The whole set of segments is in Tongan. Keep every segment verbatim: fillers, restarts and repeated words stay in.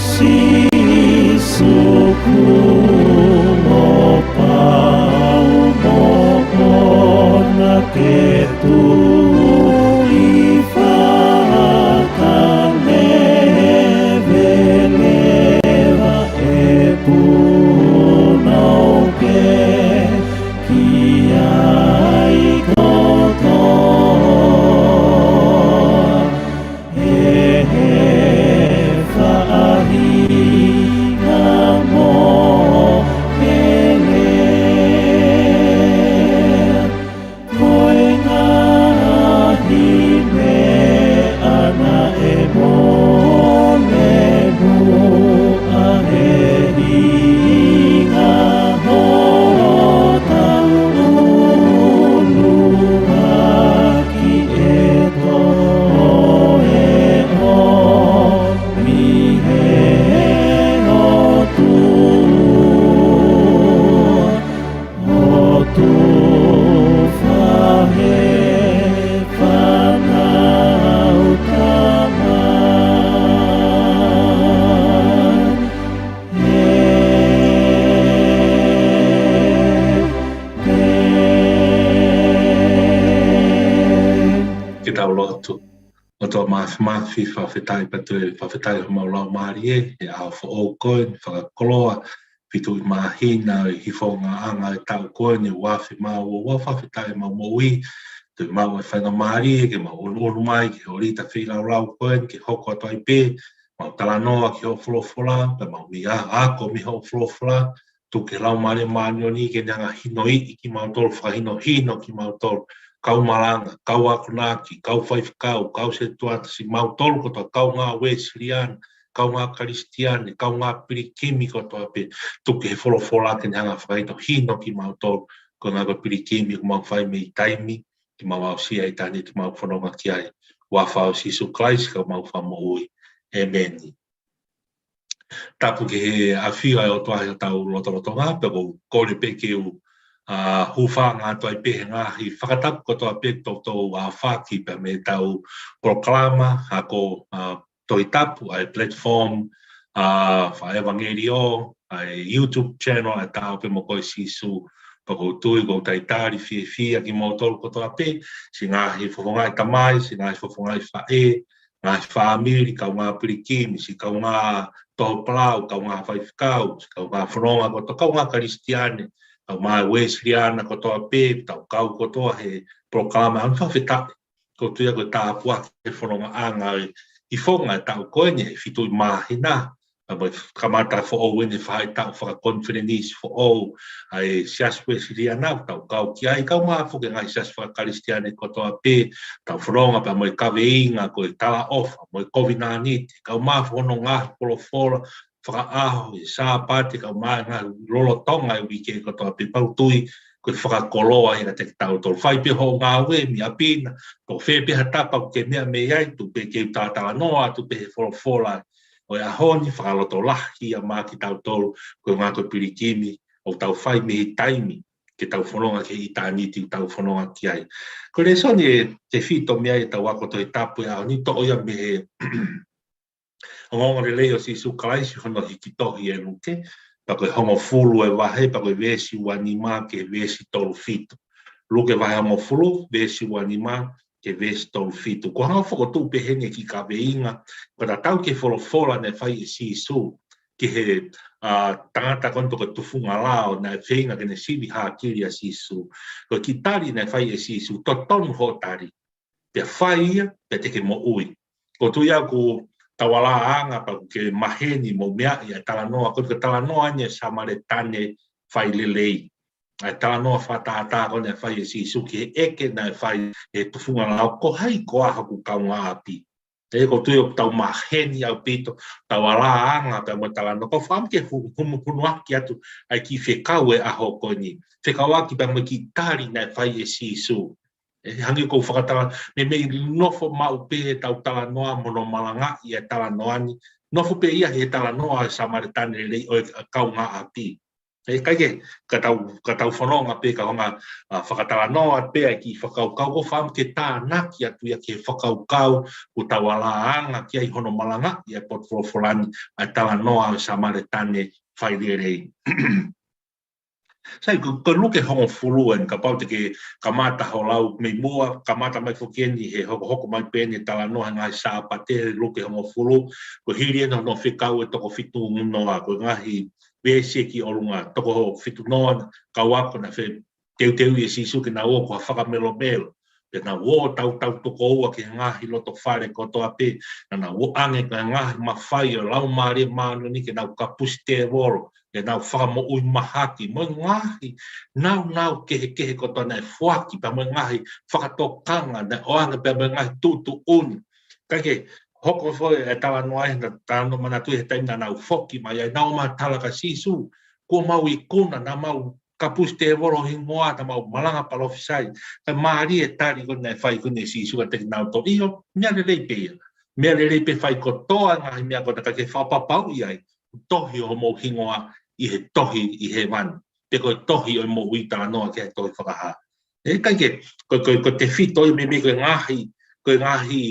Sīsū kuo pau moʻona ke tui fakaneve leva ʻe punou pē ki ai kotoa. He, he faʻahinga moʻele. Ko e ngaahi meʻa naʻe mole muʻa he hinga hotau ʻuluaki ʻe toe ʻomi he ʻOtua. ʻOtua he fānau Tamai. Ke tau lotu. ʻOtua Māfimafi, fakafetaʻi pea toe fakafetaʻi homau laumālie he ʻaho foʻou ko eni fakakoloa, fitu ʻi māhina ʻi he hifo ngaahi ʻaho ʻo e taʻu ko eni, ua afe mā ua ua. Fakafetaʻi ʻemau moʻui, toe maʻu e faingamālie ke mau ʻunuʻunu mai ki he ʻōlita feilaulau ko eni, ke hoko atu ai pē ʻemau talanoa ki hoʻo folofola, pea mau ʻi ai ʻa e ako mei hoʻo folofola. Tuku ke Laumālie Māʻoniʻoni ke ne hanga ʻo hinoiʻi kimautolu, fakahinohino kimautolu, kau malanga, kau akonaki, kau faifekau, kau setuata, siʻimautolu kotoa, kaungā Uēsiliana, kaungā Kalisitiane, kaungā pilikimi kotoa pē. Tuku ke he folofola ke ne hanga ʻo fakahinohino kimautolu, ko e ngaahi pilikimi ʻoku mau fai mei taimi ke mau aʻusia ʻitāniti ʻemau fononga ki ai. Huafa ʻo Sīsū Kalaisi ko homau Fakamoʻui. ʻĒmeni. Tapu ki he ʻafio ʻa e ʻOtua ʻi hotau lotolotonga, pea ʻoku ou kole pē ke u, ʻa, hūfanga atu ai pē he ngaahi fakatapu kotoa pē ʻoku toutou aofaki pea mei heʻetau polokalama ako, ʻa, Tohi Tapu ʻa e platform, ʻa, fakaʻevangeliō, ʻa e YouTube channel ʻa e Ta ō pē mo koe Sīsū. Pea ʻoku ou tui ʻoku ou talitali fiefia kimoutolu kotoa pē, siʻi ngaahi fofongaʻi tamai, siʻi ngaahi fofongaʻi faʻē, ngaahi fāmili, kaungā pilikimi, siʻi kaungā toho palau, kaungā faifekau, siʻi kaungā fononga kotoa, kaungā Kalisitiane, kaungā Uēsiliana kotoa pē, tau kau kotoa he polokalama, ʻoku ou fakafetaʻi. ʻOku ou tui ko e tāpuaki he fonongaʻanga ʻi he hifo ngaahi taʻu ko eni, he fitu ʻi māhina, ʻa, mo e kamata foʻou eni faʻahitaʻu fakakonifelenisi foʻou ʻa e Siasi Uēsiliana, tau kau ki ai, kaungā foki ngaahi siasi fakakalisitiane kotoa pē, tau fononga pea mo e kaveinga ko e talaʻofa mo e kovinānite, kaungā fononga folofola fakaʻaho ʻi he Sāpate, kaungā ngaahi lolotonga e uike kotoa pē. Pea ʻoku ou tui ko e fakakoloa ia kiate kitautolu. Fai pē hoʻo ngāue mei ʻapi na, pe ko fē pē ha tapa ʻoku ke meʻa mei ai, tuku pē ke u talatalanoa atu pē he folofola ʻo e ʻaho ni, fakalotolahi ia maʻa kitautolu, ko e ngaahi pilikimi ʻoku tau fai mei taimi ke tau fononga ki he ʻitāniti ʻoku tau fononga ki ai. Ko e lēsoni ʻe tefito mei ai ʻetau ako Tohi Tapu he ʻaho ni, toʻo ia mei he ongoongolelei ʻo Sīsū Kalaisi hono hiki tohi ʻe Luke, pea ko e hongofulu e vahe, pea ko e veesi ua nima ki he veesi tolu fitu. Luke vahe hongofulu, veesi ua nima ki he veesi tolu fitu. ʻOku ou hanga ʻo fokotuʻu pē heni e kiʻi kaveinga, ko e tatau ki he folofola naʻe fai ʻe Sīsū ki he, ʻa, tangata ko eni pe ko e tufunga lao naʻe feinga ke ne sivi hākili ʻa Sīsū. Ko e kiʻi tali naʻe fai ʻe Sīsū, totonu hoʻo tali, pea fai ia, pea te ke moʻui. ʻOku ou tui au ʻoku tau alāanga pea ʻoku ke maheni mo meaʻi ʻa e talanoa, ko e talanoa eni ʻa e Samaletane failelei. ʻA e talanoa fakatātā ko eni naʻe fai ʻe Sīsū ki he ʻeke naʻe fai ʻe he tufunga lao, ko hai koā hoku kaungāʻapi. ʻE, ʻoku ou tui ʻoku tau maheni ʻaupito, tau alāanga pea mo e talanoa. ʻOku ou fakaʻamu ke hu-, hu-, hunuaki atu ʻa e kiʻi fekau e ʻaho ko eni. Fekauʻaki pea mo e kiʻi tali naʻe fai ʻe Sīsū. ʻE, hangē ko e fakatala, meimei nofo maʻu pē ʻetau talanoa mo hono malangaʻi e talanoa ni, nofo pē ia he talanoa ʻa e Samaletane lelei ʻo e kaungāʻapi. ʻE ʻikai ke, ka tau, ka tau fononga pē ka hanga ʻo fakatalanoa pē ʻa e kiʻi fakakaukau, ʻoku ou fakaʻamu ke tānaki atu ia ki he fakakaukau ʻoku tau alāanga ki ai hono malangaʻi ʻa e potu folofola ni, ʻa e talanoa ʻo e Samaletane failelei. Sai, ko, ko Luke hongofulu eni, kapau te ke kamata hoʻo lau mei muʻa, kamata mai foki eni he hokohoko mai pē eni e talanoa he ngaahi Sāpate, Luke hongofulu, ko e hili eni hono fekau e toko fitu noa, ko e ngaahi veesi ki ʻolunga, toko fitu noa, kau ako naʻe feteuteuʻi ʻe Sīsū ke nau ō ko ha fakamelomelo. Pea nau ō tautau toko ua ki he ngaahi loto fale kotoa pē, naʻa nau ʻoange ki he ngaahi mafai ʻo e Laumālie Māʻoniʻoni ke nau kapusi tēvolo, ke nau fakamoʻui mahaki, mo e ngaahi nāunau kehekehe kotoa naʻe foaki, pea mo e ngaahi fakatokanga naʻe ʻoange, pea mo e ngaahi tuʻutuʻuni. Kae kehe, hoko foki e talanoa ʻi he, talanoa manatu ʻi he taimi naʻa nau foki mai ai, nau ō mai ʻo tala kia Sīsū, kuo mau ikuna, naʻa mau kapusi tēvolo ho hingoa, naʻa mau malanga palōfisai. Kae mālie e tali ko eni naʻe fai ko eni ʻe Sīsū kiate kinautolu, ʻio, meʻa lelei pē ia. Meʻa lelei pē fai kotoa e ngaahi meʻa ko ena, ka ke fakapapauʻi ai, tohi hoʻomou hingoa ʻi he tohi ʻi hēvani. Pe ko e tohi ʻo e moʻui, talanoa ki he tohi Fakahā. ʻE ʻikai ke, ko, ko, ko e tefito ia meimei ko e ngaahi, ko e ngaahi,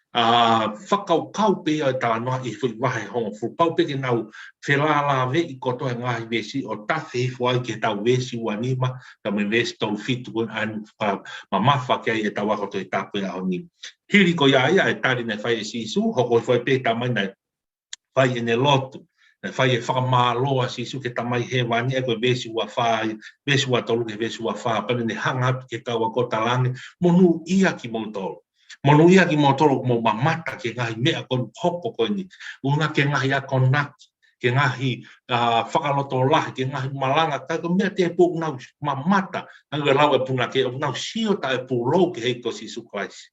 ʻa, fakakaukau pē ia ʻo e talanoa ʻi he foʻi vahe hongofulu. Pau pē ke nau felālāveʻi kotoa e ngaahi veesi ʻo tafe hifo ai ki heʻetau veesi ua nima, pea mo e veesi tolu fitu ko eni ʻoku faka-, mamafa ki ai ʻetau ako Tohi Tapu he ʻaho ni. Hili ko ia ia e tali naʻe fai ʻe Sīsū, hoko foki pē ki he taimi naʻe fai ʻene lotu. Naʻe fai e fakamālō ʻa Sīsū ki he Tamai Hēvani, ʻa ia ko e veesi ua fā, veesi ua tolu ki he veesi ua fā, pea ne hanga atu ki he kau ako talaange, monūʻia kimoutolu. Monūʻia kimoutolu ʻoku mou mamata ki he ngaahi meʻa ko eni ʻoku hoko ko eni. ʻUhinga ki he ngaahi akonaki, ki he ngaahi, ʻa, fakalotolahi, ki he ngaahi malanga, ka ko e meʻa tēpū ʻoku nau mamata, hangē ko e lau ʻa e punake, ʻoku nau sio taʻepūlou ki he ʻEiki ko Sīsū Kalaisi.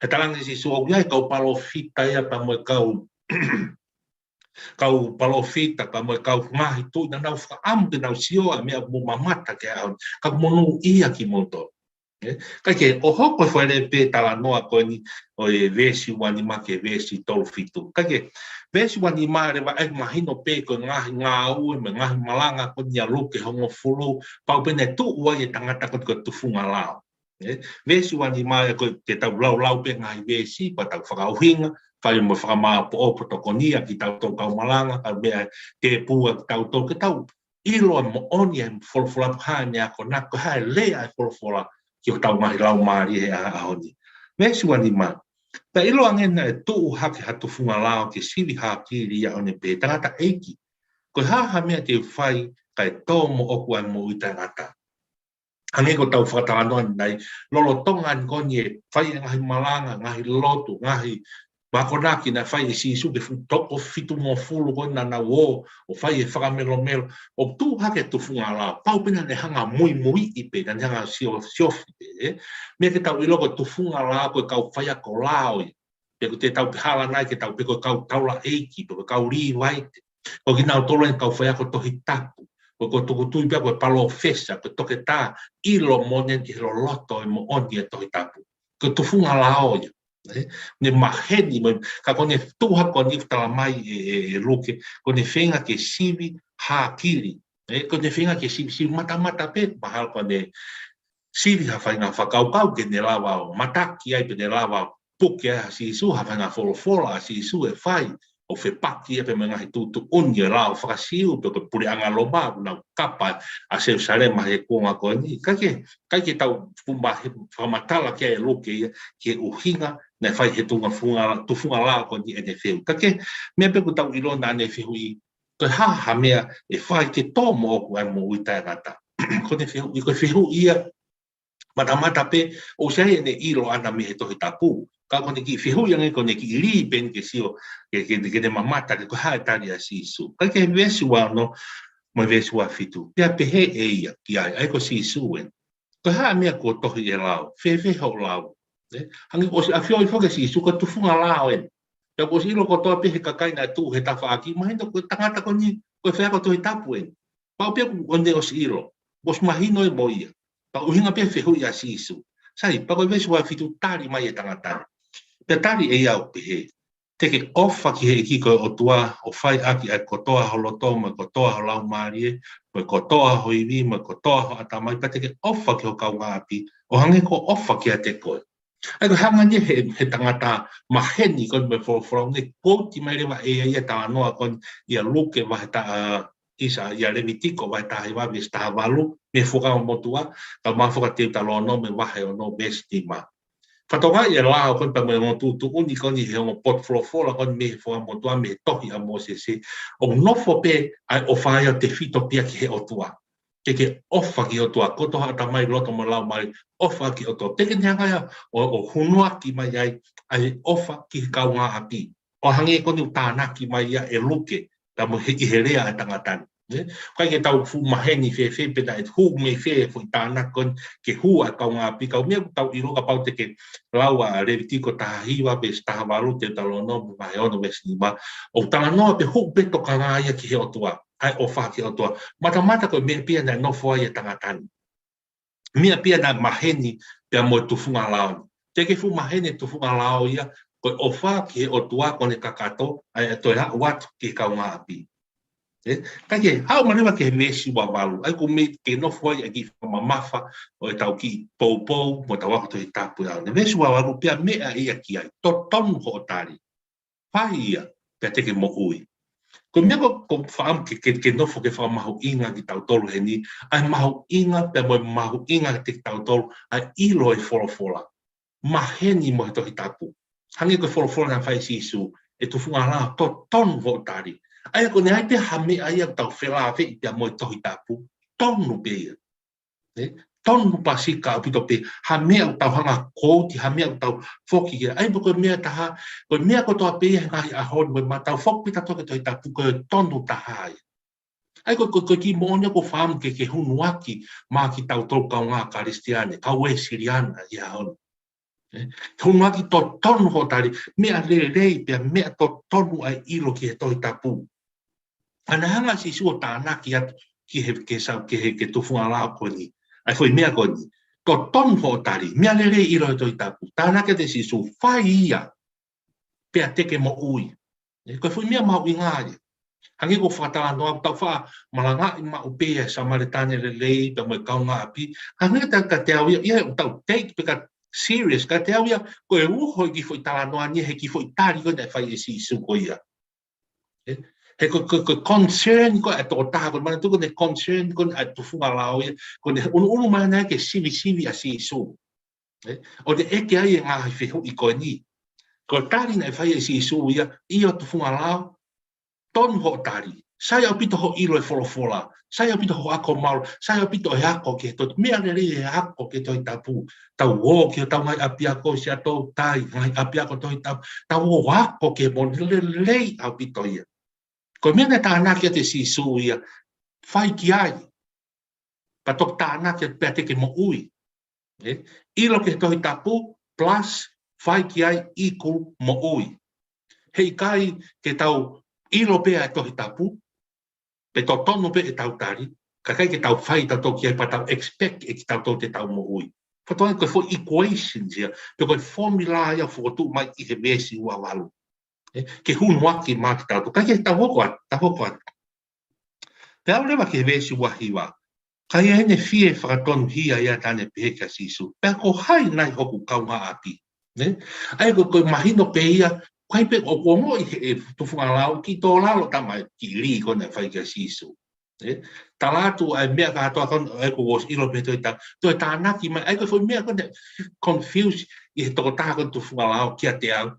He talaange ʻe Sīsū ʻoku ʻi ai e kau palōfita ia pea mo e kau, kau palōfita pea mo e kau ngaahi tuʻi naʻa nau fakaʻamu ke nau sio ʻa e meʻa ʻoku mou mamata ki ai he ʻaho ni. Ka ʻoku monūʻia kimoutolu. ʻE, kae kehe, ʻo hoko foʻi leva pē talanoa ko eni ʻo e veesi ua nima ki he veesi tolu fitu. Kae kehe, veesi ua nima leva ʻe mahino pē ko e ngaahi ngāue mo e ngaahi malanga ko eni ʻa Luke hongofulu, pau pē naʻe tuʻu ai e tangata ko eni ko e tufunga lao. ʻE, veesi ua nima ʻe ko e ke tau laulau pē ngaahi veesi, pea tau fakaʻuhinga, fai mo fakamāʻopoʻopo tokoni ʻa kitautolu kau malanga, kau meʻa tēpū ʻa kitautolu ke tau ʻilo ʻa e moʻoni ʻa e folofola, ko e hā ʻene akonaki, ko e hā e lea ʻa e folofola ki hotau ngaahi laumālie he ʻaho ni. Veesi ua nima, pea ʻiloange naʻe tuʻu hake ha tufunga lao ke sivi hākili ia ʻo ne pehē, Tangataʻeiki, ko e hā ha meʻa te u fai kae tō moʻoku ʻa e moʻui taʻengata? Hangē ko ʻetau fakatalanoa ni, lolotonga ni ko eni e fai e ngaahi malanga, ngaahi lotu, ngaahi akonaki naʻe fai ʻe Sīsū ki he fuʻu toko fitungofulu ko ena naʻa nau ō ʻo fai e fakamelomelo, ʻo tuʻu hake e tufunga lao. Pau pē naʻa ne hanga muimuiʻi pē, naʻa ne hanga sio, siofi pē, ē? Meʻa ke tau ʻilo ko e tufunga lao ko e kau faiako lao ia. Pe ko ʻetau pehē ʻanenai ke tau pehē ko e kau taulaʻeiki, pe ko e kau Līvaite. Ko kinautolu eni kau faiako Tohi Tapu. Ko, ko e tuku tui pē ko e palōfesa, ko e toketā, ʻilo moʻoni ki he loloto e moʻoni e Tohi Tapu. Ko e tufunga lao ia. Ē? Ne maheni mai, ka ko ʻene tuʻu hake ko eni ʻoku tala mai ʻe, ʻe, ʻe Luke, ko ʻene feinga ke sivi hākili. Ē? Ko ʻene feinga ke sivi, sivi matamata pē, mahalo ko ʻene sivi ha faʻahinga fakakaukau ke ne lava ʻo mataki ai pe ne lava ʻo puke ai ʻa Sīsū, ha faʻahinga folofola ʻa Sīsū ʻe fai ʻo fepaki ia pea mo e ngaahi tuʻutuʻuni ʻo e lao faka-Siu pe ko e puleʻanga Loma ʻoku nau kapa ʻa Selūsalema he kuonga ko eni. Kae kehe, ʻikai ke tau fuʻu mahe fakamatala ki ai ʻe Luke ia ki he ʻuhinga naʻe fai he tufunga, tufunga lao ko eni ʻene fehuʻi. Kae kehe, meʻa pē ʻoku tau ʻilo naʻa ne fehuʻi, ko e hā ha meʻa ʻe fai ke tō moʻoku ʻa e moʻui taʻengata? Ko ʻene fehuʻi, ko e fehuʻi ia matamata pē, ʻoku ʻikai ʻene ʻilo ʻana mei he Tohi Tapu. Ka ko ʻene kiʻi fehuʻi ange ko ʻene kiʻi lī pē eni ke sio, ke, ke, ke ne mamata ki he ko e hā e tali ʻa Sīsū. Kae kehe veesi ua ono mo e veesi ua fitu. Pea pehē ʻe ia ki ai, ʻa ia ko Sīsū eni, ko e hā e meʻa kuo tohi ʻi he lao, fēfē hoʻo lau? Ē? Hangē kuo ʻosi ʻafioʻi foki ʻe Sīsū ko e tufunga lao eni. Pea kuo ʻosi ʻilo kotoa pē he kakai naʻe tuʻu he tafaʻaki, mahino ko e tangata ko eni, ko e faiako Tohi Tapu eni. Pau pē kuo ne ʻosi ʻilo, kuo ʻosi mahino ia mo ia. Pea ʻuhinga pē fehuʻi ʻa Sīsū. Sai, pea ko e veesi ua fitu tali mai e tangata. Pea tali ʻe ia ʻo pehē, Te ke ʻofa ki he ʻEiki ko e ʻOtua, ʻo fai ʻaki ʻa e kotoa ho loto, mo e kotoa ho laumālie, mo e kotoa ho ivi, mo e kotoa ho ʻatamai, pea te ke ʻofa ki ho kaungāʻapi ʻo hangē ko hoʻo ʻofa kiate koe. ʻA ia ko e hanga eni he, he tangata maheni ko eni mo e folofola, ne kouti mai leva ʻe ia ʻa e talanoa ko eni ʻia Luke vahe ta-, ʻa, ʻisa, ʻia Levitiko vahe taha hiva veesi taha valu, mei he Fuakava Motuʻa, kae ʻumaʻā foki ʻa Teutalōnome vahe ono veesi nima. Fakatokangaʻi e lao ko eni pea mo e ongo tuʻutuʻuni ko eni he ongo potu folofola ko eni mei he Fuakava Motuʻa, mei he tohi ʻa Mōsese, ʻoku nofo pē ʻa e ʻofa ia ʻo tefito pē ia ki he ʻOtua. Ke ke ʻofa ki he ʻOtua, kotoa ho ʻatamai, loto mo e laumālie, ʻofa ki he ʻOtua. Te ke ne hanga ia ʻo, ʻo hunuaki mai ai ʻa e ʻofa ki he kaungāʻapi. ʻO hangē ko eni ʻoku tānaki mai ia ʻe Luke, pea mo e, ʻi he lea ʻa e tangata ni. Ne? ʻIkai ke tau fuʻu maheni fēfē pe naʻe hū mei fē e foʻi tānaki ko eni ke hū ʻa e kaungāʻapi, ka ko e meʻa ʻoku tau ʻilo kapau te ke lau ʻa Levitiko taha hiva veesi taha valu, Teutalōnome vahe ono veesi nima, ʻoku talanoa pē, hū pē tokanga ia ki he ʻOtua, ʻa e ʻofa ki he ʻOtua. Matamata ko e meʻa pē ia naʻe nofo ai e tangata ni. Meʻa pē ia naʻe maheni pea mo e tufunga lao ni. Te ke fuʻu maheni e tufunga lao ia, ko e ʻofa ki he ʻOtua ko ʻene kakato, ʻa ia ʻe toe aʻu atu ki he kaungāʻapi. ʻE, ka ke haʻu mai leva ki he veesi ua valu, ʻa ia ko e meʻa ke nofo ai ʻa e kiʻi fakamamafa ʻo ʻetau kiʻi poupou mo ʻetau ako Tohi Tapu ʻaho ni. Veesi ua valu, pea meʻa ia ki ai, totonu hoʻo tali. Fai ia, pea te ke moʻui. Ko e meʻa ko, ʻoku ou fakaʻamu ke, ke, ke nofo ke fakamahuʻinga kitautolu heni, ʻa e mahuʻinga, pea mo e mahuʻinga kiate kitautolu, ʻa e ʻilo e folofola. Maheni mo e Tohi Tapu. Hangē ko e folofola naʻe fai ʻe Sīsū, ʻe tufunga lao, totonu hoʻo tali. ʻA ia ko ʻene ʻai pē ha meʻa ia ʻoku tau felāveʻi pea mo e Tohi Tapu, tonu pē ia. ʻE, tonu pasika ʻaupito pē, ha meʻa ʻoku tau hanga ʻo kouti, ha meʻa ʻoku tau foki ki ai. ʻA ia ko e meʻa ʻe taha, ko e meʻa kotoa pē ia he ngaahi ʻaho ni, mo e meʻa ʻoku tau foki pē tautolu ki he Tohi Tapu, ko e tonu taha ia. ʻA ia ko, ko, ko e kiʻi moʻoni ʻoku ou fakaʻamu ke, ke hunuaki maʻa kitautolu kaungā Kalisitiane, kau Uēsiliana ʻi he ʻaho ni. ʻE, hunuaki, totonu hoʻo tali, meʻa lelei pea meʻa totonu ʻa e ʻilo ki he Tohi Tapu. ʻA ia naʻe hanga ʻe Sīsū ʻo tānaki atu ki he, ke sa-, ki he, ki he tufunga lao ko eni. ʻA e foʻi meʻa ko eni. Totonu hoʻo tali, meʻa lelei ʻilo he Tohi Tapu. Tānaki atu ʻe Sīsū, fai ia, pea te ke moʻui. ʻE, ko e foʻi meʻa mahuʻinga ia. Hangē ko e fakatalanoa, tau fakamalangaʻi maʻu pē ʻa e Samēlia lelei, pea mo e kaungāʻapi. Hangē ka, ka te au ia, ia ʻoku tau take pē ka serious, ka te au ia, ko e uho e kiʻi foʻi talanoa ni, he kiʻi foʻi tali ko ē naʻe fai ʻe Sīsū ko ia. ʻE, he ko, ko, ko e concern ko ē ʻa e tokotaha ko ē, manatuʻi ko ʻene concern ko ē ʻa e tufunga lao ia, ko ʻene ʻunuʻunu mai ʻana ke sivisivi ʻa Sīsū. ʻE, ʻo ne ʻeke ai e ngaahi fehuʻi ko eni. Ko e tali naʻe fai ʻe Sīsū ia, ʻio tufunga lao, tonu hoʻo tali. Sai ʻaupito hoʻo ʻilo e folofola. Sai ʻaupito hoʻo ako mālohi. Sai ʻaupito e ako ki he Tohi, meʻa lelei e ako ki he Tohi Tapu. Tau ō ki hotau ngaahi ʻapiako Siaʻatoutai, ngaahi ʻapiako Tohi Tapu. Tau ō ako ki he moʻoni, lelei ʻaupito ia. Ko e meʻa naʻe tānaki atu ʻe Sīsū ia, fai ki ai, ka toki tānaki atu pea te ke moʻui. ʻE, ʻilo ki he Tohi Tapu, plus fai ki ai equal moʻui. Heʻikai ke tau ʻilo pē ʻa e Tohi Tapu, pe totonu pē ʻetau tali, ka ʻikai ke tau fai tautolu ki ai pea tau expect ʻe kitautolu te tau moʻui. Fakatokangaʻi ko e foʻi equation ia, pe ko e formula ia ʻoku fokotuʻu mai ʻi he veesi ua valu. ʻE, ke hunuaki maʻa kitautolu. Ka ke tau hoko atu, tau hoko atu. Pea aʻu leva ki he veesi ua hiva. Ka ʻi heʻene fie fakatonuhia ia naʻa ne pehē kia Sīsū, pea ko hai nai hoku kaungāʻapi? Ne? ʻA ia ko, ko e mahino pē ia, ko hai pē ʻoku ongoʻi he, ʻe tufunga lao, kiʻi tō lalo tama kiʻi lī ko ē naʻe fai kia Sīsū. ʻE? Tala atu ʻa e meʻa kātoa ko ē, ʻa ia ko e ʻosi ʻilo mei he Tohi Tapu, toe tānaki mai, ʻa ia ko e foʻi meʻa ko ē naʻe confuse ʻi he tokotaha ko ē tufunga lao kiate au.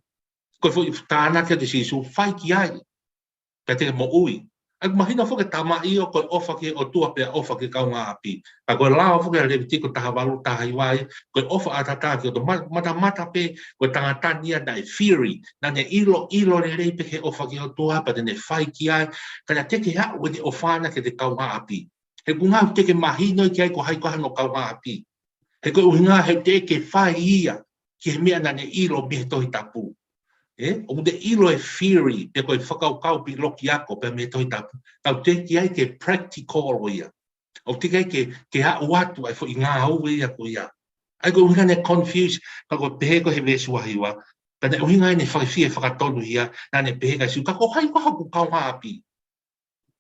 Ko e foʻi tānaki atu ʻe Sīsū, fai ki ai, pea te ke moʻui. ʻA ia ʻoku mahino foki e tamaioʻeiki ko e ʻofa ki he ʻOtua pea ʻofa ki he kaungāʻapi. Ka ko e lao foki ʻa Levitiko taha valu, taha hiva ia, ko e ʻofa ʻataʻatā ki he ʻOtua, ma-, matamata pē ko e tangata ni ia naʻe theory, naʻa ne ʻilo, ʻilo lelei pē ki he ʻofa ki he ʻOtua, pea te ne fai ki ai, ka naʻe teʻeki aʻu ʻene ʻofa ʻana ki he kaungāʻapi. He ʻoku ʻikai te ke mahino ki ai ko hai ko hano kaungāʻapi. He ko e ʻuhinga he teʻeki fai ia ki he meʻa naʻa ne ʻilo mei he Tohi Tapu. ʻE, ʻoku te ʻilo e theory, pe ko e fakakaukau pe loki ako pē mei he Tohi Tapu. Ka ʻoku teʻeki ai ke practical ʻo ia. ʻOku teʻeki ai ke, ke aʻu atu ʻa e foʻi ngāue ia ko ia. ʻA ia ko e ʻuhinga naʻe confuse, ka ko e pehē ko ē he veesi ua hiva. Pea naʻe ʻuhinga ʻene fai fie fakatonu ia, naʻa ne pehē kia Sīsū, ka ko hai koā hoku kaungāʻapi?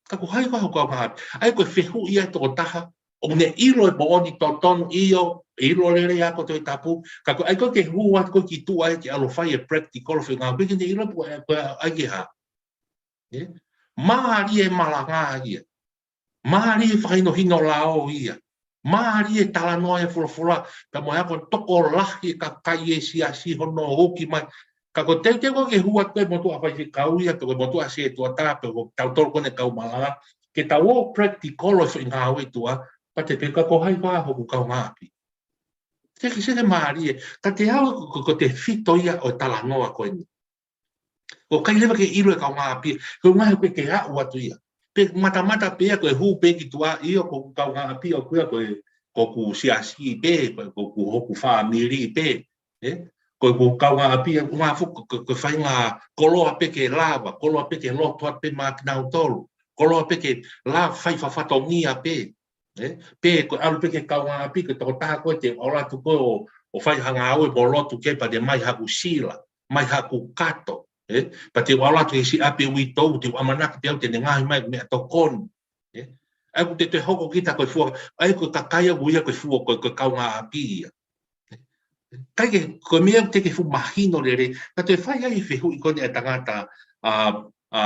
Ka ko hai koā hoku kaungāʻapi? ʻA ia ko e fehuʻi ia ʻa e tokotaha, ʻoku ne ʻilo e moʻoni totonu ʻio, ʻilo lelei ʻa e ako Tohi Tapu, ka ko e ʻai ko ē ke hū atu ko ē ki tuʻa ia ke ʻalu ʻo fai e practical ʻo fengāueʻaki, ʻikai ke ne ʻilo pe ko e, ko e ʻai ke hā. ʻE? Mālie e malanga ia. Mālie e fakahinohino lao ia. Mālie e talanoa e folofola. Pea mo e ako tokolahi e kakai e siasi hono ō ki mai. Ka ko e teuteu ko ē ke hū atu ko ē motuʻa faifekau ia, pe ko e motuʻa sētuata, pe ko tautolu ko ē ne kau malanga, ke tau ō practical ʻo fengāueʻaki tuʻa, pea te pehē ka ko hai koā hoku kaungāʻapi? Seke, seke mālie, ka te au ko, ko, ko e tefito ia ʻo e talanoa ko eni. ʻOku ʻikai leva ke ʻilo e kaungāʻapi, ko e ngaahi ko ē ke aʻu atu ia. Pe matamata pē ia ko e hū pē ki tuʻa ʻio ko hoku kaungāʻapi ʻoku ʻikai ko e, ko hoku siasi pē, ko, ko, ko hoku fāmili pē. ʻE? Ko, ko hoku kaungāʻapi, ʻuhinga foki ko, ko, ko e faʻahinga koloa pē ke lava, koloa pē ke lotu atu pē maʻa kinautolu, koloa pē ke lava fai fakafatongia pē. ʻE? Pe ko e ʻalu pē ki he kaungāʻapi, ko e tokotaha ko ē te u ʻalu atu ko ē ʻo, ʻo fai ha ngāue mo lotu ki ai pea te mai haku sila, mai haku kato. ʻE? Pea te u ʻalu atu he siʻi ʻapi uitou, te u ʻamanaki pē au te ne ngaohi mai meʻatokoni. ʻE? ʻA ia ʻoku te toe hoko kita ko e fua, ʻa ia ko e kakai ʻoku ui ia ko e fua, ko e, ko e kaungāʻapi ia. ʻIkai ke, ko e meʻa ʻoku teʻeki ke fuʻu mahino lelei, ka toe fai ai e fehuʻi ko eni ʻa e tangata, ʻa, ʻa,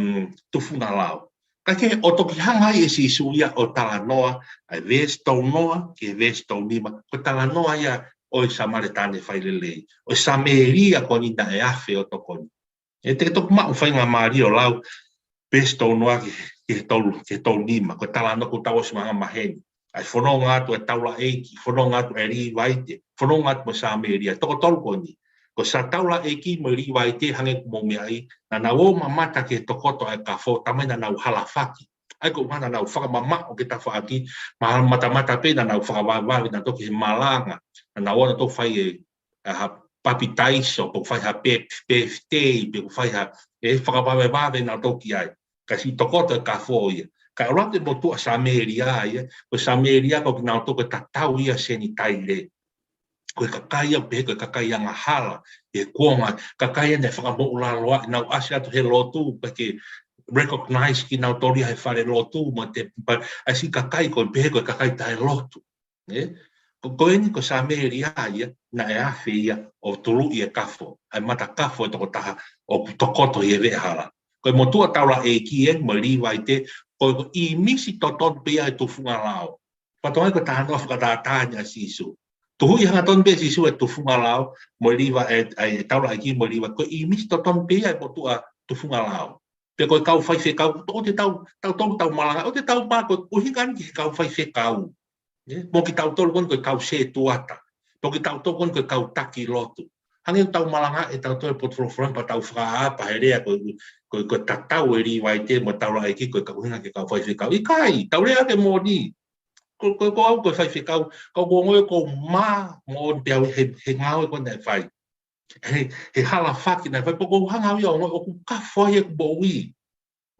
mm, tufunga lao. Ka ke ʻo toki hanga ai ʻe Sīsū ia ʻo talanoa, ʻa e veesi tolu noa, ki he veesi tolu nima, ko e talanoa ia ʻo e Samēlia taʻefailelei, ʻo e Samēlia ko eni naʻe afe ʻo tokoni. ʻE te ke toki maʻu faingamālie ʻo lau, veesi tolu noa ki, ki he tolu, ki he tolu nima, ko e talanoa ʻoku tau ʻosi mahamaheni. ʻA e fononga atu e taulaʻeiki, fononga atu e Līvaite, fononga atu mo e Samēlia, toko tolu ko eni. Ko e sa taulaʻeiki mo e Līvaite hangē ko e mou meaʻi, naʻa nau ō mamata ki he tokoto ʻa e kafo, talamai naʻa nau halafaki. ʻA ia ko e ʻuhinga naʻa nau fakamamaʻo ki he tafaʻaki, ma-, matamata pē naʻa nau fakavavevave nautolu ki he malanga, naʻa nau ō nautolu fai e, ʻa, ha papitaiso, pe ʻoku fai ha pe-, pēfitei, pe ʻoku fai ha, ʻe fakavavevave nautolu ki ai. Ka siʻi tokoto e kafo ia. Ka ʻoku ʻalu atu e motuʻa Samēlia ia, ko e Samēlia ko kinautolu ko e tatau ia Senitaile. Ko e kakai ia, pehē ko e kakai angahala, e kuonga, kakai ia naʻe fakamoʻulaloa, naʻa nau ʻasi atu he lotu, pea ke recognize kinautolu ia he fale lotu, mo e te, pa, ʻa e siʻi kakai ko ē pehē ko e kakai taʻelotu. ʻE? Ko, ko eni ko e Samēlia ia, naʻe afe ia ʻo tuluʻi e kafo, ʻa e mata kafo e tokotaha ʻoku tokoto ʻi he veʻehala. Ko e motuʻa taulaʻeiki eni, mo e Līvaite, ko, ko e ʻīmisi totonu pē ia e tufunga lao. Pea toki ko e talanoa fakatātā eni ʻa Sīsū. Tuhuʻi hangatonu pē ʻe Sīsū e tufunga lao, mo e Līva-, e, e, e taulaʻeiki mo e Līvaite, ko e ʻīmisi totonu pē ia e motuʻa tufunga lao. Pe ko e kau faifekau, ʻoku te tau, tau, tau, tau malanga, ʻoku te tau mā ko e ʻuhinga eni ki he kau faifekau. ʻE? Mo kitautolu ko eni ko e kau sētuata. Pe ko kitautolu ko eni ko e kau taki lotu. Hangē ʻoku tau malanga ʻe tautolu e potu folofola pea tau fakaʻapaʻapa he lea ko, ko, ko e tatau e Līvaite mo e taulaʻeiki ko e kau ʻuhinga ki he kau faifekau. ʻIkai, tau lea ke moʻoni. Ko, ko, ko au ko e faifekau, ka ʻoku ou ongoʻi ʻoku ou mā moʻoni pē au he, he ngāue ko eni naʻe fai. He, he halafaki naʻe fai, pea ʻoku ou hanga au ia ʻo ongoʻi ʻoku kafo ai ʻeku moʻui.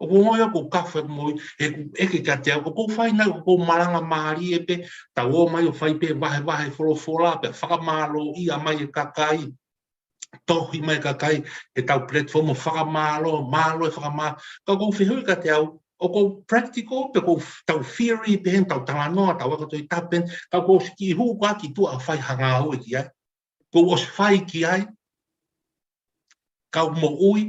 ʻOku ou ongoʻi ʻoku kafo ʻeku moʻui, he ʻoku ʻeke kiate au, ʻoku ou fai nai, ʻoku ou malanga mālie pē, tau ō mai ʻo fai pē vahevahe folofola, pea fakamālōʻia mai e kakai, tohi mai e kakai, he ʻetau platform ʻo fakamālō, mālō e fakamā-, ka ʻoku ou fehuʻi kiate au, ʻoku ou practical, pe ʻoku ou tau theory pē heni, tau talanoa, tau ako Tohi Tapu pē heni, ka ʻoku ou ʻosi kiʻi hū koā ki tuʻa ʻo fai ha ngāue ki ai. Kuo u ʻosi fai ki ai. Kau moʻui,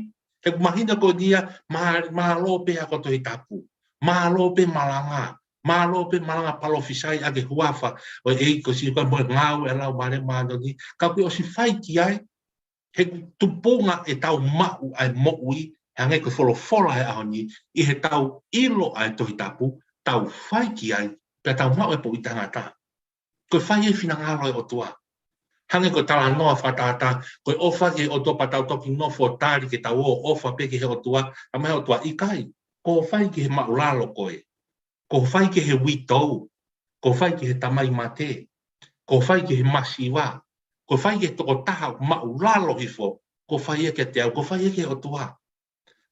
he ʻoku mahino ko eni ia, mā-, mālō pē ako Tohi Tapu. Mālō pē malanga. Mālō pē malanga palōfisai ʻaki e huafa ʻo e ʻEiki ko Sīsū Kalaisi mo e ngāue ʻa e Laumālie Māʻoniʻoni. Ka kuo u ʻosi fai ki ai, he ʻoku tupunga ʻetau maʻu ʻa e moʻui, hangē ko e folofola he ʻaho ni, ʻi heʻetau ʻilo ʻa e Tohi Tapu, tau fai ki ai, pea tau maʻu e poʻuli taʻengata. Ko e fai e finangalo e ʻOtua. Hangē ko e talanoa fakatātā, ko e ʻofa ki he ʻOtua pea tau toki nofo ʻo tali ke tau ō ʻo ʻofa pē ki he ʻOtua, talamai ʻe he ʻOtua ʻikai, ko hoʻo fai ki he māʻulalo koe. Ko hoʻo fai ki he uitou, ko hoʻo fai ki he tamai mate, ko hoʻo fai ki he masiva, ko hoʻo fai ki he tokotaha māʻulalo hifo, ko hoʻo fai ia kiate au, ko hoʻo fai ia ki he ʻOtua.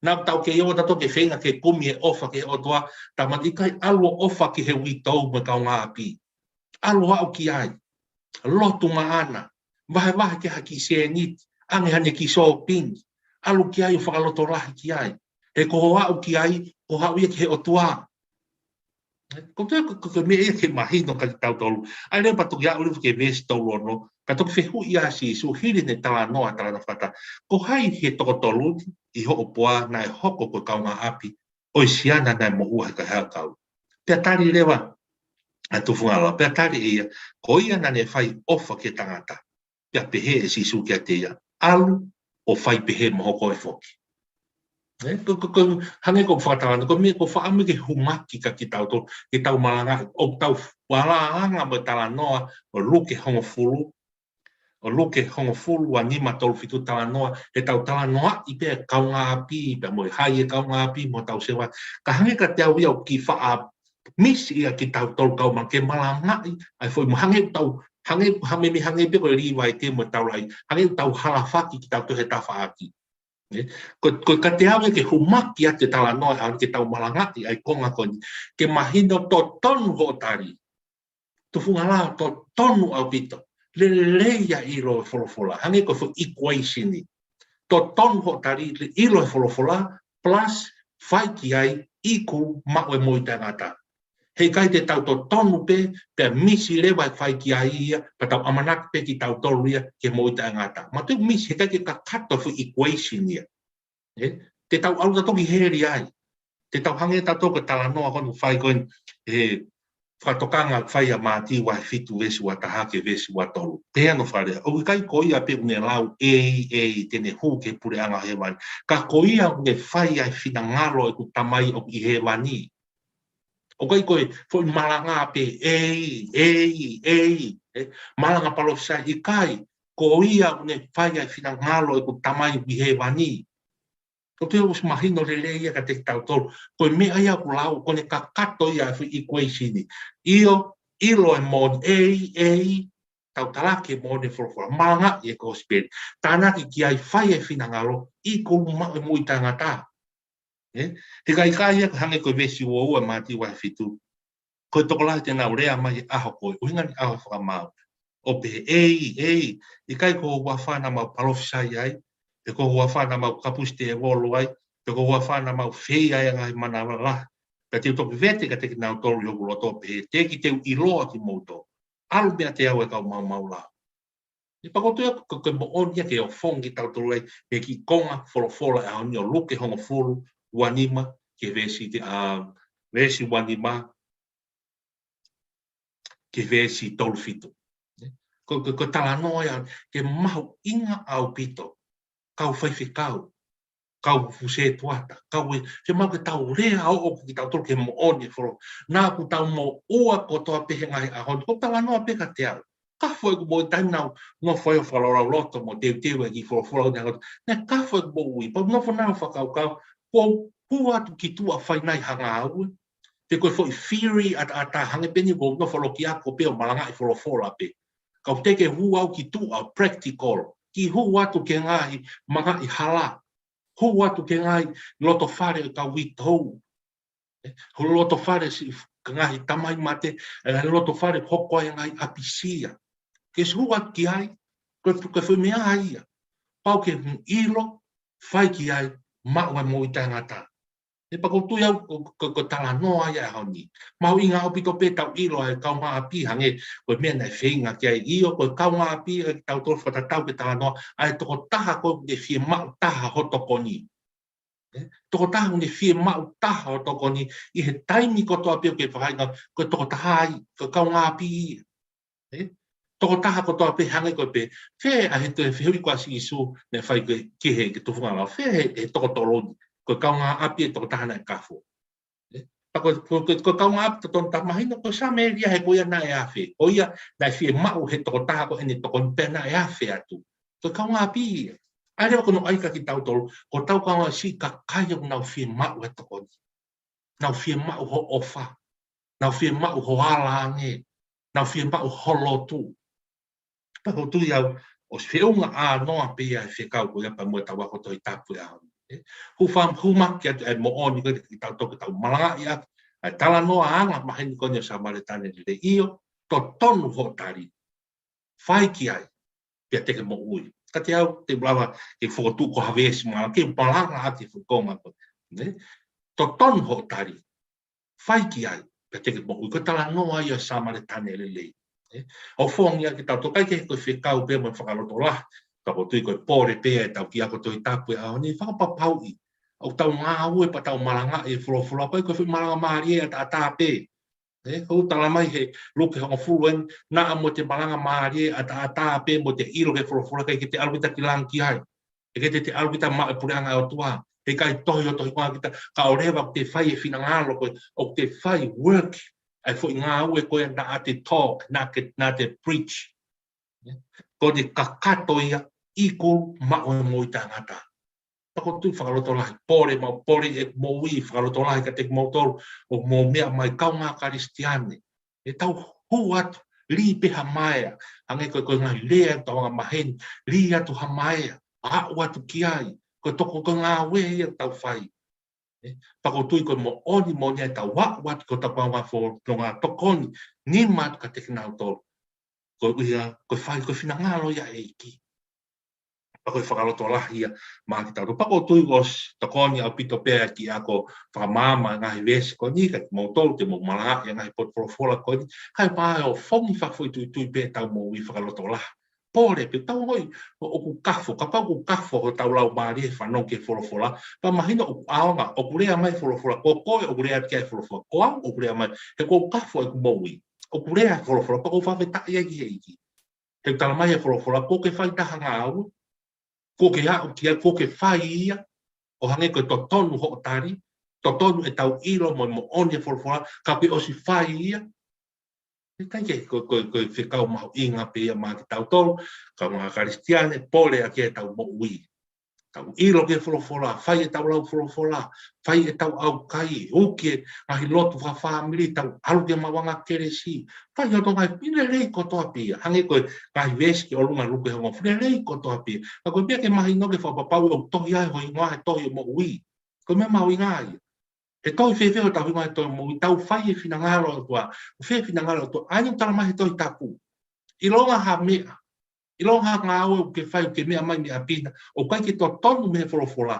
Naʻa tau kei ō tautolu ke feinga ke kumi e ʻofa ki he ʻOtua, talamai ʻikai, ʻalu ʻo ʻofa ki he uitou mo e kaungāʻapi. ʻAlu ʻo aʻu ki ai. Lotu maʻana. Vahevahe ki ai ha kiʻi sēniti. ʻAnge haʻane kiʻi shopping, ʻalu ki ai ʻo fakalotolahi ki ai. He ko hoʻo aʻu ki ai, ko hoʻo aʻu ia ki he ʻOtua. Ko te, ko, ko, ko e meʻa ia ke mahino kiate kitautolu. ʻAi leva pea toki aʻu leva ki he veesi tolu ono, ka toki fehuʻi ʻa Sīsū hili ʻene talanoa, talanoa fakataha. Ko hai he toko tolu ni ʻi hoʻo puá naʻe hoko ko e kaungāʻapi ʻo e siana naʻe moʻua he kahaʻu kau? Pea tali leva ʻa e tufunga lao, pea tali ʻe ia, ko ia naʻa ne fai ʻofa ki he tangata. Pea pehē ʻe Sīsū kiate ia, ʻalu ʻo fai pehē mo koe foki. Ē, ko, ko, ko, hangē ko e fakatalanoa, ko e meʻa, ko e fakaʻamu ke humaki kiate kitautolu, ke tau malangaʻi, ʻoku tau falala ange mo e talanoa ʻo Luke hongofulu, ʻo Luke hongofulu, ua nima, tolu fitu, talanoa, he tau talanoaʻi pē kaungāʻapi, pea mo e hai e kaungāʻapi, mo tau sewa. Ka hangē kiate au ia ʻoku kiʻi faʻa misi ia kitautolu kau ma ke malangaʻi, ʻa e foʻi mo hangē tau, hangē, hangē meimei hangē pē ko e Līvai te mo taulaʻeiki, hangē tau halafaki kitautolu he tafaʻaki. Ē? Ko, ko kiate au ia ke humaki atu e talanoa, ʻa ke tau malangaʻi ʻa e konga ko eni, ke mahino totonu hoʻo tali. Tufunga lao totonu ʻaupito. Lelei ia ʻilo e folofola. Hangē ko e foʻi equation ni. Totonu hoʻo tali, ʻilo e folofola, plus fai ki ai, ʻiku maʻu e moʻui taʻengata. Heʻikai te tau totonu pē, pea misi leva e fai ki ai ia, pea tau ʻamanaki pē kitautolu ia ke moʻui taʻengata. Matu misi, heʻikai ke kakato e foʻi equation ia. Ē? Te tau ʻalu tautolu ki heli ai. Te tau hangē tautolu ko e talanoa ko eni ʻoku fai ko eni, ē, fakatokanga ʻoku fai ʻa Mātiu vahe fitu veesi ua taha ki he veesi ua tolu. Pea ʻoku fai leva, ʻoku ʻikai ko ia pē ʻoku ne lau ʻEiki, ʻEiki, te ne hū ki he puleʻanga ʻo hēvani. Ka ko ia ʻoku ne fai ʻa e finangalo ʻeku Tamai ʻoku ʻi hēvani. ʻOku ʻikai ko e foʻi malanga pē ʻEiki, ʻEiki, ʻEiki, ē, malanga palōfisai, ʻikai, ko ia ʻoku ne fai ʻa e finangalo ʻeku Tamai ʻoku ʻi hēvani. Ko te ʻosi mahino lelei ia kiate kitautolu. Ko e meʻa ia ʻoku lau, ko ʻene kakato ia e foʻi equation ni. ʻIo, ʻilo e moʻoni, ʻEiki, ʻEiki, tau talaki e moʻoni e folofola, malangaʻi e kosipeli. Tānaki ki ai, fai e finangalo, ʻiku maʻu e moʻui taʻengata. Ē? He ʻikai, ʻikai ia hangē ko e veesi ua ua Mātiu vahe fitu. Ko e tokolahi te nau lea mai he ʻaho ko ē, ʻuhinga ni ʻaho fakamaau, ʻo pehē, ʻEiki, ʻEiki, ʻikai ko ho huafa naʻa mau palōfisai ai, pe ko ho huafa naʻa mau kapusi tēvolo ai, pe ko ho huafa naʻa mau fai ai ʻa e ngaahi mana lalahi. Pea te u toki vete kiate kinautolu ʻi hoku loto ʻo pehē, teʻeki te u ʻiloa kimoutolu. ʻAlu meiate au ʻa e kau maumau lao. Ē, pea ko te, ko, ko e moʻoni ia ke ʻofongi kitautolu ai, mei he kiʻi konga folofola ʻo e ʻaho ni ʻo Luke hongofulu, ua nima, ki he veesi, ā, veesi ua nima, ki he veesi tolu fitu. Ē? Ko, ko, ko e talanoa ia, ke mahuʻinga ʻaupito, kau faifekau, kau fuʻu setuata, kau ē, ke mau ke tau lea ʻo, ʻo kitautolu ki he moʻoni e folo. Naʻa ʻoku tau moʻua kotoa pē he ngaahi ʻaho ni, ko e talanoa pē kiate au. Kafo ʻeku moʻui taimi naʻa ku nofo ai ʻo fakalaulauloto mo teuteu e kiʻi folofola ʻo ne angoto. Naʻe kafo ʻeku moʻui, pea u nofo naʻa fakakaukau, ko u hū atu ki tuʻa ʻo fai nai ha ngāue. Pe ko e foʻi theory ʻataʻatā hangē pē ni ko u nofo loki ako pē ʻo malangaʻi folofola pē. Ka u teʻeki ke hū au ki tuʻa ʻo practical, ke hū atu ki he ngaahi mangaʻi hala, hū atu ki he ngaahi loto fale ʻo e kau uitou, ē, hū loto fale siʻi ngaahi tamai mate, ē, loto fale hoko ai e ngaahi ʻapisia. Ke ʻosi hū atu ki ai, ko e, ko e foʻi meʻa ia. Pau ke ʻilo, fai ki ai, maʻu ai moʻui taʻengata. Ē, pea ko u tui au ko, ko, ko e talanoa ia ʻo e ʻaho ni. Mahuʻinga ʻaupito pē tau ʻilo ʻa e kaungāʻapi hangē ko e meʻa naʻe feinga ki ai, ʻio, ko e kaungāʻapi ʻa kitautolu fakatatau ki he talanoa, ʻa e tokotaha ʻoku ne fiemaʻu taha ho tokoni. Ē, tokotaha ʻoku ne fiemaʻu taha ho tokoni ʻi he taimi kotoa pē ʻoku ke fakainga, ko e tokotaha ia, ko e kaungāʻapi ia. Ē? Tokotaha kotoa pē hangē ko e pehē, fē ʻa e toe fehuʻi ko ē ʻa Sīsū naʻe fai ko ē ki he, ki he tufunga lao, fē he, he toko tolu ni, ko e kaungāʻapi e tokotaha naʻe kafo. Ē? Pea ko, ko, ko, ko e kaungāʻapi totonu, tau mahino ko Samēlia he ko ia naʻe afe. Ko ia naʻe fiemaʻu he tokotaha ko ʻene tokoni pea naʻe afe atu. Ko e kaungāʻapi ia. ʻAi leva ko hono ʻai kiate kitautolu, ko hotau kaungāʻapi siʻi kakai ʻoku nau fiemaʻu e tokoni. Nau fiemaʻu ho ʻofa. Nau fiemaʻu ho ala ange. Nau fiemaʻu ho lotu. Pea ko u tui au, ʻosi feʻunga ʻānoa pē ia e fekau ko ia pea mo e tau ako Tohi Tapu ʻo e ʻaho ni. Ē? Hūfanga, humaki atu e moʻoni ko ē ke tau toki tau malangaʻi atu ʻa e talanoa angamaheni ko eni ʻo e Samēlia lelei, ʻio, totonu hoʻo tali. Fai ki ai, pea te ke moʻui. Ka te u, te u lava ke fokotuʻu ko ha veesi malanga, ke malanga ʻaki e foʻi konga ko ē. Ne? Totonu hoʻo tali. Fai ki ai, pea te ke moʻui. Ko e talanoa ia ʻo e Samaletane lelei. Ne? ʻOku faʻa ʻai ke tau tokai ke ko e fekau pē mo e fakalotolahi. Ka ʻoku ou tui ko e pole pē ʻetau kiʻi ako Tohi Tapu he ʻaho ni, fakapapauʻi ʻoku tau ngāue pea tau malangaʻi e folofola, ʻikai ko e foʻi malanga mālie ʻataʻatā pē. Ne, ʻoku tala mai he Luke hongofulu eni, naʻa mo te malanga mālie ʻataʻatā pē mo te ʻilo ki he folofola, ʻikai ke te ʻalu kita ki langi ki ai. ʻIkai te te ʻalu kita maʻu e puleʻanga ʻo e ʻOtua. He ʻikai tohi ʻo tohi koā kita, kae ʻoua leva ʻoku te fai e finangalo ko ē, ʻoku te fai work, ʻa e foʻi ngāue ko ē naʻa te talk, naʻa ke, naʻa te preach. Ne? Ko ʻene kakato ia, ʻi he ʻiku maʻu e moʻui taʻengata. Pea ʻoku ou tui fakalotolahi, pole maʻu, pole ʻeku moʻui, fakalotolahi kiate kimoutolu ʻoku mou meʻa mai, kaungā Kalisitiane. ʻE tau hū atu, lī pē ha maea, hangē ko e, ko e ngaahi lea ʻetau anga maheni, lī atu ha maea, aʻu atu ki ai, ko e toko ko e ngāue ia ʻoku tau fai. Ne? Pea ʻoku ou tui ko e moʻoni, moʻoni ʻetau aʻu atu ki hotau kaungā fononga tokoni, nima atu kiate kinautolu. Ko ia, ko e fai, ko e finangalo ia ʻa e ʻEiki. Pea ko e fakalotolahi ia maʻa kitautolu. Pea ʻoku ou tui ʻoku tokoni ʻaupito pē ʻa e kiʻi ako fakamaama e ngaahi veesi ko eni kiate kimoutolu te mou malangaʻi e ngaahi potu folofola ko eni. Kae pau ʻo fongi fakafoʻituitui pē ʻetau moʻui, fakalotolahi. Pole pē, tau ongoʻi ʻoku kafo, kapau ʻoku kafo hotau laumālie he fanongo ki he folofola, pea mahino ʻoku ʻaonga, ʻoku lea mai e folofola, ko koe ʻoku lea ki ai e folofola, ko au ʻoku lea mai, he ʻoku kafo ʻeku moʻui, ʻoku lea e folofola, pea ʻoku ou fakafetaʻi ai ki he ʻEiki. He ʻoku tala mai he folofola, kuo ke fai taha ngāue, kuo ke aʻu ki ai, kuo ke fai ia, ʻo hangē ko e totonu hoʻo tali, totonu ʻetau ʻilo mo e moʻoni e folofola, ka kuo ke ʻosi fai ia. ʻIkai ke, ko, ko, ko e fekau mahuʻinga pē ia maʻa kitautolu, kaungā Kalisitiane, pole ʻaki ʻetau moʻui. Tau ʻilo ki he folofola, fai ʻetau lau folofola, fai ʻetau ʻaukai, uki e ngaahi lotu fakafāmili, tau ʻalu ki he maʻuʻanga kelesi, fai ʻetau ngaahi, ʻi he lelei kotoa pē ia. Hangē ko e ngaahi veesi ki ʻolunga Luke hongofulu, lelei kotoa pē ia. Ka ko e meʻa ke mahino ke fakapapauʻi ʻoku tohi ai ho hingoa he tohi ʻo e moʻui. Ko e meʻa mahuʻinga ia. He tohi fēfē hotau hingoa he tohi ʻo e moʻui, tau fai e finangalo ʻo e ʻOtua, fai e finangalo ʻo e ʻOtua, ʻa ia ʻoku tala mai he Tohi Tapu. ʻIlonga ha meʻa, ʻilonga ha ngāue ʻoku ke fai, ʻoku ke meʻa mai mei ʻapi na, ʻoku ʻikai ke totonu mei he folofola.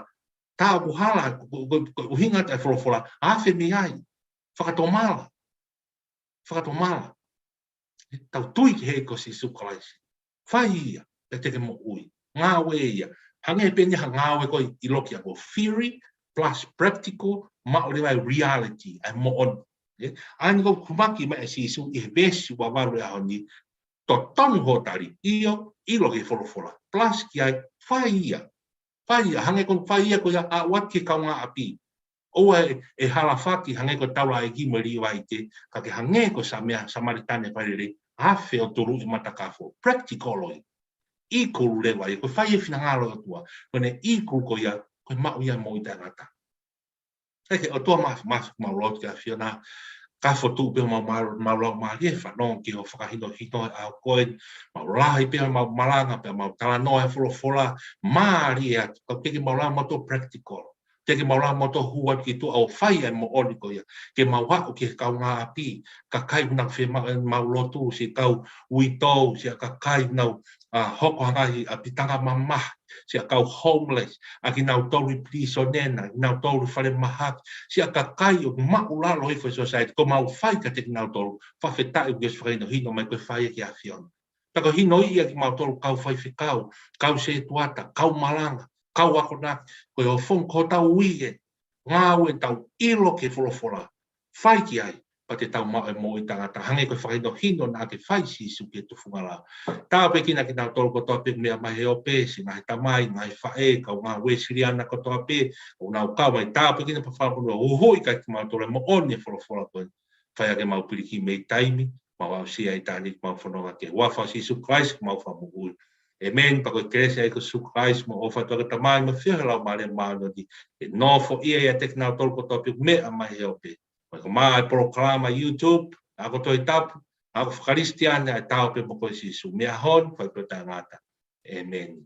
Tā ʻoku hala, ko, ko, ko, ko e ʻuhinga ʻa e folofola, afe mei ai. Fakatomala. Fakatomala. Tau tui ki he ʻEiki ko Sīsū Kalaisi. Fai ia, pea te ke moʻui. Ngāue ia. Hangē pē eni ha ngāue ko e ʻiloa ko e theory plus practical, maʻu leva e reality, ʻa e moʻoni. ʻE, ʻa ia ʻoku hūfaki mai ʻa Sīsū ʻi he veesi ua valu he ʻaho ni, totonu hoʻo tali, ʻio, ʻilo ki he folofola. Plus ki ai, fai ia. Fai ia, hangē ko e fai ia ko ia aʻu atu ki he kaungāʻapi. ʻOua ʻe, ʻe halafaki hangē ko e taulaʻeiki mo e Līvaite, ka ke hangē ko e Samea, Samaletane failelei, afe ʻo tuluʻi matakafo. Practical ʻo ia. ʻIkulu leva ia, ko e fai e finangalo ʻo e ʻOtua. Ko ʻene ʻikulu ko ia, ko e maʻu ia moʻui taʻengata. ʻE, ke ʻOtua ma, ma, mau lotu ki he ʻAfiona, ka fotu pē mau, mau, mau laumālie, fanongo ki hoʻo fakahinohino he ʻaho ko eni, mau lahi pē mau malanga, pea mau talanoa he folofola, mālie atu, ka ke ke mau lava mau toe practical. Ke ke mau lava mau toe hū atu ki tuʻa ʻo fai e moʻoni ko ia. Ke mau aʻu ki he kaungāʻapi, kakai ʻoku nau fiemaʻu ʻemau lotu, siʻi kau uitou, siʻa kakai ʻoku nau, ʻa, hoko ha ngaahi ʻapitanga mamahi, siʻa kau homeless, ʻa kinautolu ʻi pilīsone na, kinautolu ʻi falemahaki, siʻa kakai ʻoku māʻulalo hifo he society, ko ʻemau fai kiate kinautolu, fakafetaʻi ʻoku ke ʻosi fakahinohino mai ko e fai ia ki he ʻAfiona. Pea ko e hinoʻi ia kimautolu kau faifekau, kau sētuata, kau malanga, kau akonaki, ko e ʻofongi ko hotau ui ē, ngāue tau ʻilo ki he folofola, fai ki ai, pea te tau maʻu e moʻui taʻengata, hangē ko e fakahinohino naʻa ke fai Sīsū ki he tufunga lao. Tāpuekina kinautolu kotoa pē meʻa mai he ope, siʻi ngaahi tamai, ngaahi faʻē, kaungā Uēsiliana kotoa pē, ʻoku nau kau mai, tāpuekina pea fakamonū, huhuʻi kiate kimautolu e moʻoni e folofola ko ē, fai ʻaki ʻemau piliki mei taimi, mau aʻusia ʻitāniti ʻemau fononga ki he huafa ʻo Sīsū Kalaisi ko homau Fakamoʻui. ʻĒmeni. Pea ko e kelesi ʻa e ʻEiki ko Sīsū Kalaisi mo e ʻofa ʻa e ʻOtua ko e Tamai mo e feohi ʻa e Laumālie Māʻoniʻoni, ke nofoʻia ʻiate kinautolu kotoa pē meʻa mai he ope. Mo e ko e maʻa e polokalama YouTube, ako Tohi Tapu, ako faka-Kalisitiane, ʻa e Ta ō pē mo koe Sīsū, mei he ʻaho ni, ʻo fai pē ʻo taʻengata. ʻĒmeni.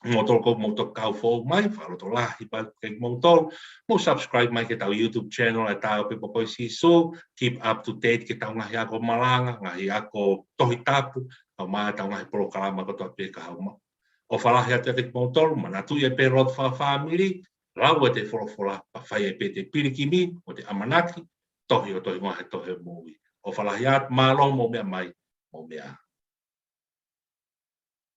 Mo tolu ko mo to kau foʻou mai, fakalotolahi pē kiate kimoutolu. Mo subscribe mai ki heʻetau YouTube channel, ʻa e Ta ō pē mo koe Sīsū. Keep up to date ki heʻetau ngaahi ako malanga, ngaahi ako Tohi Tapu, kae ʻumaʻā ʻetau ngaahi polokalama kotoa pē ka haʻu mai. ʻOfa lahi atu kiate kimoutolu, manatuʻi e pē lotu fakafāmili, lau e te folofola, pea fai e pē te pilikimi, ʻo te ʻamanaki, tohi ʻo tohi ngā he tohi moʻui. ʻOfa lahi atu, mālō mo meʻa mai, mo meʻa.